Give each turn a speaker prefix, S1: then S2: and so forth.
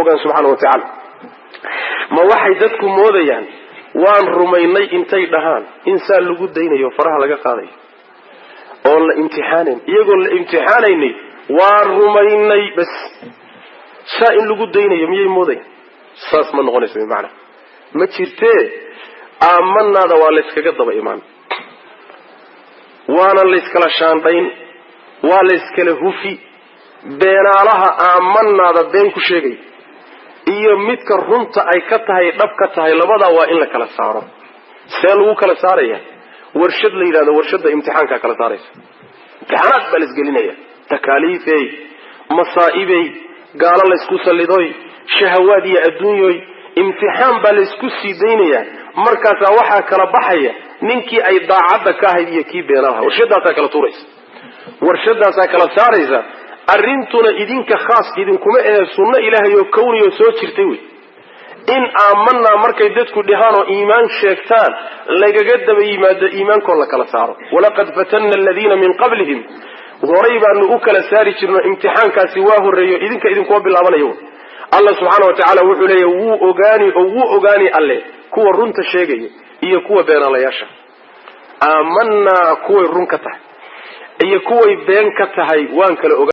S1: ogaan subxaana wa tacaala. Ma waxay dadku moodayaan waan rumaynay intay dhahaan insaan lagu daynayo, faraha laga qaadayo oon la imtixaanayn, iyagoon la imtixaanaynay waan rumaynay bas saa in lagu daynayo miyay moodayaan? Saas ma noqonayso, bimacnaa ma jirtee. Aamanaada waa layskaga daba imaan, waana layskala shaandhayn, waa layskala hufi. Beenaalaha aamanaada been ku sheegay iyo midka runta ay ka tahay, dhab ka tahay, labadaa waa in la kala saaro. See lagu kala saaraya? Warshad la yidhahdo warshadda imtixaankaa kala saaraysa. Imtixaanaad baa laisgelinaya, takaaliifey, masaa'ibey, gaalo laysku sallidoy, shahawaad iyo adduunyoy, imtixaan baa laysku sii daynayaa. Markaasaa waxaa kala baxaya ninkii ay daacadda ka ahayd iyo kii beenaalaha. Warshadaasaa kala tuuraysa, warshadaasaa kala saaraysa. Arrintuna idinka khaas idinkuma ahe, sunno ilaahay oo kawniyo soo jirtay wey in aamanaa markay dadku dhahaan oo iimaan sheegtaan lagaga daba yimaado iimaankoo la kala saaro. Walaqad fatanna aladiina min qablihim, horay baanu u kala saari jirno, imtixaankaasi waa horreeyo, idinka idinkuma bilaabanayo. Allah subxaana wa tacaala wuxuu leeyahy wuu ogaani oo wuu ogaani alle kuwa runta sheegaya iyo kuwa beenaalayaasha. Aamanaa kuway run ka tahay iyo kuway been ka tahay waan kala ogaan.